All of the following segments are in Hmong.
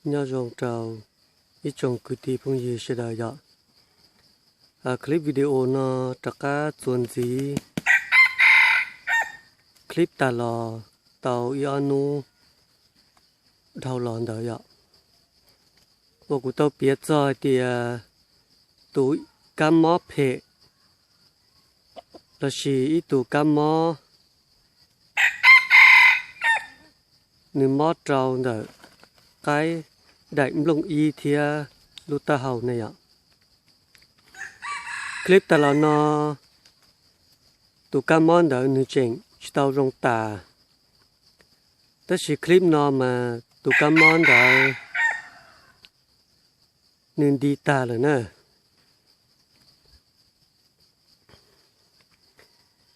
Nyob zoo rau ib tsoom kwv tij phooj ywg sawv daws yom. Clip video no rov qab txuas ntxiv clip tas los tau ib ob hnub dhau los ntawd yom, uas kuv tau piav txog hais tias tus kab mob phem lossis ib tug kab mob nws mob rau ntawm qaib daim nplooj ib thiab lub taub hau ne yom. Clip tas los no tus kab mob ntawd nws tseem tsis tau zoo tas, tab sis clip no mas tus kab mob ntawd nws nti tag lawm na.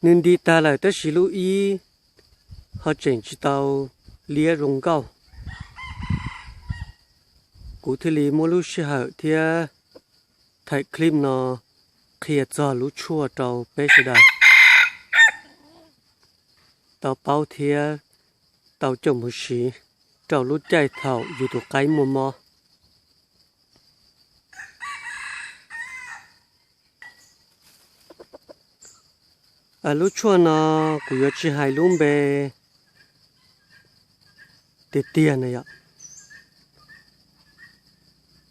Nws nti tag lawm tab sis lub ib ho tseem tsis tau liab zoo nkauj. Kuv thiaj li muab lub sij hawm thiab thaim clip no qhia txog lub tshuaj rau peb sawv daws tau paub thiab tau coj mus siv rau lub caij thaum yus tus qaib muaj mob. Lub tshuaj no kuv yuav tsis hais lub npe tiag tiag na yom.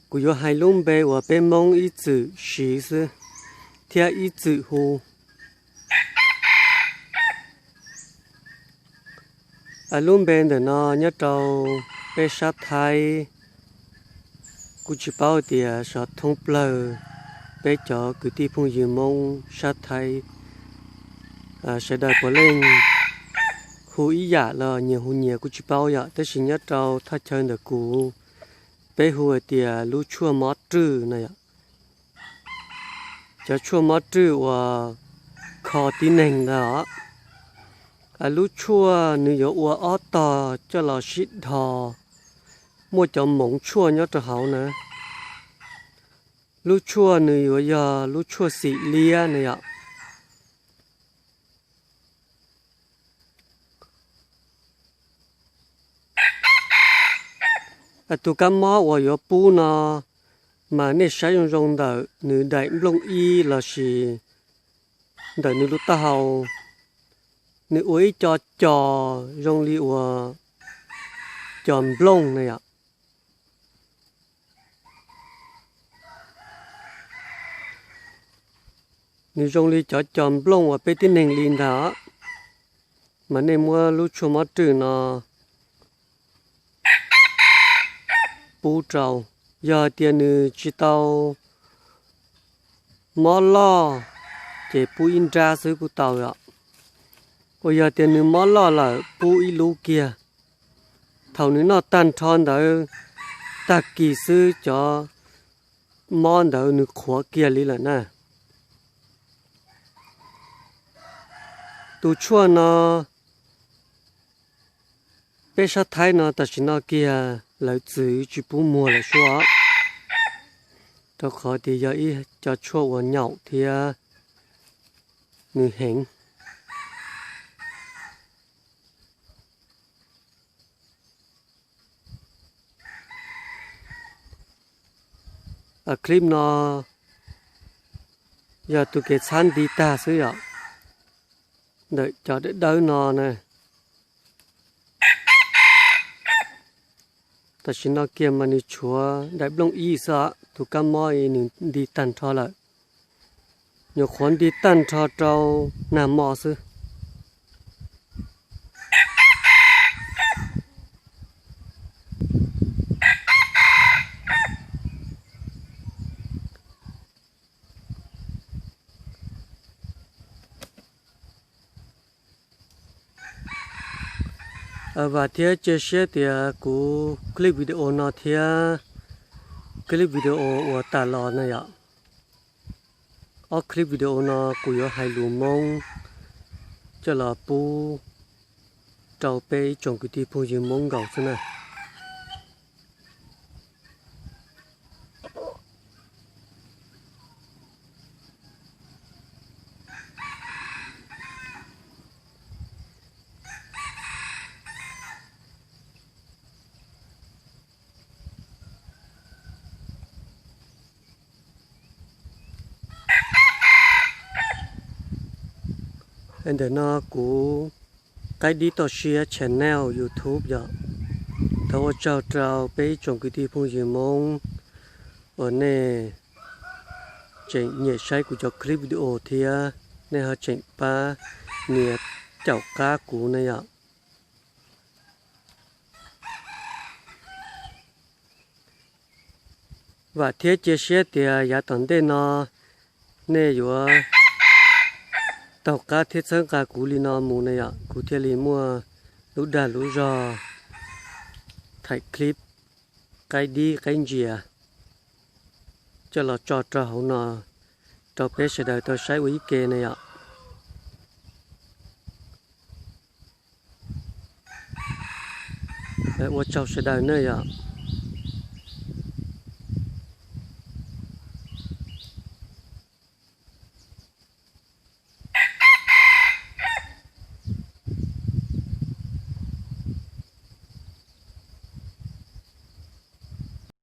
Kuv yuav hais lub npe uas peb Hmoob ib txwm siv xwb thiab ib txwm hu. Lub npe ntawm no nyob rau peb sab Thaib, kuj tsis paub tias xyov thoob plawg peb cov kwv tij phooj ywg Hmoob sab Thaib sawv daws puav leej hu ib yam los nyias hu nyias kuj tsis paub yom, tab sis nyob rau thaj chaw ntawm kuv peb hu hais tias lub tshuaj mob rwj no yom. Cov tshuaj mob rwj uas kho tib neeg ntag. Lub tshuaj nws yuav ua ob tog coj los sib dhos, muaj cov moov tshuaj nyob rau hauv na. Lub tshuaj nws yuav yog lub tshuaj xim liab na yom. Tus kab mob uas yuav pub no mas nej saib zoo zoo ntawm nws daim nplooj ib lossis ntawm nws lub taub hau, nws ua ib co co zoo li uas co nplooj na yom. Nws zoo li cov co nplooj uas peb tib neeg li ntag, mas nej muab lub tshuaj mob rwj no pub rau. Yog hais tias nws tsis tau mob loj ces pub ib nrab xwb kuj tau os. Uas yog tias nws mob loj lawm pub ib lub kiag. Thaum nws noj tag nrho ntawd, tag kis xwb cov mob ntawd nws qhuav kiag li lawm na. Tus tshuaj no peb sab Thaib no tam sim no kiag lawv txwv tsis pub muag lawm suab, rau qhov tias yog ib co tshuaj uas nyaum thiab nws heev. Clip no yog tus kev txhab nti tag xwb yom, ntawm cov dawb dawb no na. Tam sim no kiag mas nws tshuav daim nplooj ib xwb, tus kab mob nws nti tag nrho lawm, nyuam qhuav nti tag nrho rau nag hmo xwb. Vam thiab cia siab tias kuv clip video no thiab clip video uas tas los no yom, ob clip video no kuv yuav hais lus Hmoob coj los pub rau peb ib tsoom kwv tij phooj ywg Hmoob nkaus xwb na. Ntawm no kuv Qaib Dib Toj Siab channel YouTube yom. Thov ua tsaug rau peb ib tsoom kwv tij phooj ywg Hmoob uas nej tseem nyiam saib kuv cov clip video thiab nej ho tseem pab nias caum qab kuv na yom. Vam thiab cia siab tias yav tom ntej no nej yuav taug qab thiab txhawb nqa kuv li no mus na yom, kuv thiaj li muaj lub dag lub zog thaij clip qaib dib qaib ntsias coj los tso rau hauv no rau peb sawv daws tau saib ua ib ke na yom. Ua tsaug sawv daws na yom.